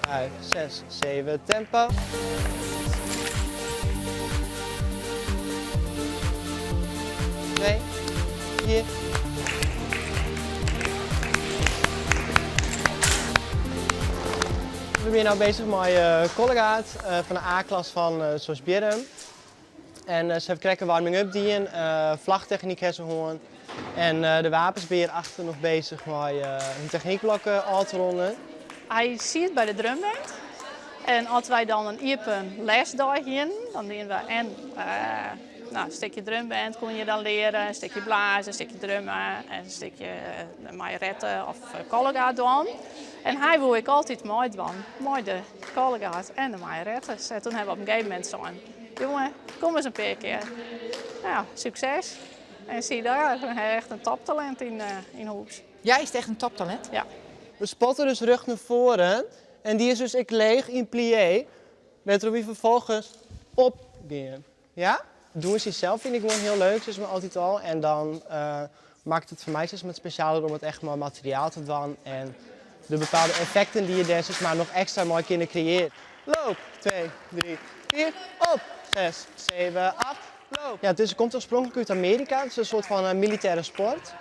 5, 6, 7, tempo. Twee, vier. We binne no bezich mei Kollegaard fan de A-klas fan Sorsbierrum. En se hawwe krekt in warming-up dien, vlagtechnyk ha se hân. En de wapens binne hjir achter noch bezich mei hun technykblok ôf te ronden. Hy siet by de drumband en as wy dan in iepen lesdei hienen, dan dienen we en no, in stikje drumband koene je dan leare, in stikje blaze, in stikje drumme en in stikje majorette of kollegaard dwaan. En hy woe ek altyd meidwaan mei de kollegaard en de majorettes. En toen hawwe we op in gegeven momint sein, jonge, kom ris in pear kear. Nou, sukses. En zie daar, we ha echt in toptalint yn yn hûs. Ja, is it echt in toptalint? Ja. We spotte dus rug nei foaren en dy is dus ek leech yn plié, wêrtroch wy ferfolgens opgean. Ja? Dûnsjen sels fyn ik gewoan hiel leuk, sis mar altyd al. En dan makket it foar my sis mar it spesjaler om it echt mei materiaal te dwaan en de bepaalde effekten dy't je dêr sis mar noch ekstra mei kinne kreëarje. Loop, 2, 3, 4, op, 6, 7, 8, loop. Ja, it is, komt oarspronklik út Amearika. It is in soart fan militêre sport.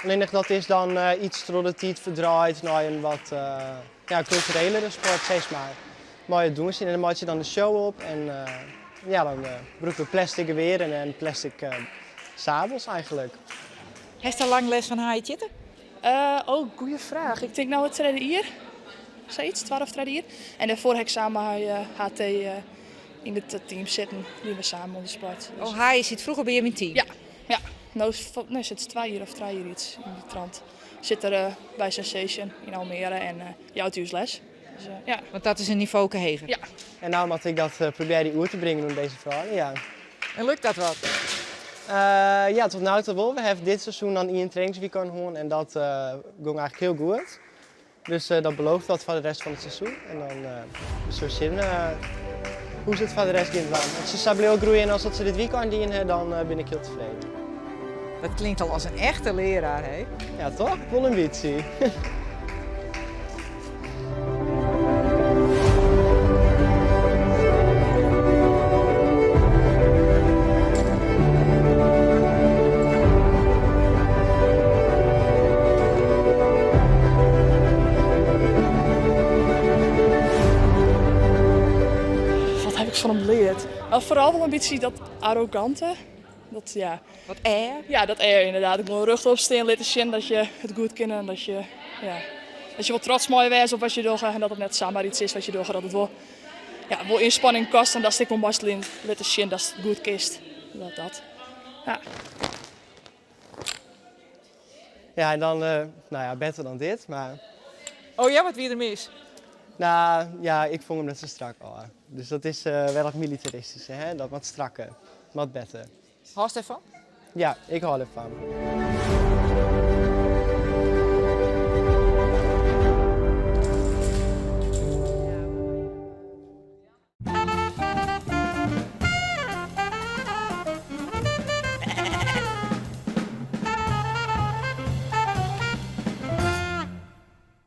Allinnich dat is dan iets troch de tiid ferdraaid nei in wat ja, kulturelere sport, sis mar. Mei it dûnsjen en dan meitsje je dan de show op en ja, dan brûke we plastic gewearen en plastic sabels eigenlijk. Hast al lang les fan Haye Tjitte? Oh, goeie fraach. Ik tink no it tredde jier. Sayts, twadde of tredde jier. En dêrfoar ha ik samen mei HT yn it team sitten. Dienen we samen oan de sport. Oh, Haye siet froeger by jim yn it team? Ja, ja. No, no sit se twa jier of trije jier iets yn dy trant. Sit er by Sensation yn Almere en jout ús les. Dus, ja. Want dat is in nivoke heger? Ja. En no moat ik dat probearje oer te bringen oan dizze froulju, ja. En lukt dat wat? Ja, tot no ta wol. We hawwe dit seizoen dan ien trainingsweekend hân en dat gong eigentlik hiel goed. Dus dat belooft wat foar de rest fan it seizoen. En dan we sille sjen hoe't se it foar de rest gean dwaan. As se sa bliuwe groeien as dat se dit wykein dien ha, dan bin ik hiel tefreden. Dat klinkt al as in echte learaar, hè? Ja, toch? Wol in bytsje. Wat ha ik fan him leard? Foaral wol in bytsje dat arrogante. Dat, ja. Wat air? Ja, dat air inderdaad. Gewoan rjochtop stean, litte sjen dat je it goed kinne en dat je, ja, dat je wol trots meie wêze op wat je dogge en dat it net samar iets is wat je dogge, dat it wol, ja, wol ynspanning kostet en datst ek wol moatst litte sjen datst it goed kinst. Dat, dat. Ja. Ja, en dan, nou ja, better dan dit, mar... Oh ja, wat wie der mis? Nou ja, ik fûn him net sa strak ôf. Dus dat is wer wat militaristyske, hè? Dat wat strakker, wat better. Hâldst derfan? Ja, ik hâld derfan.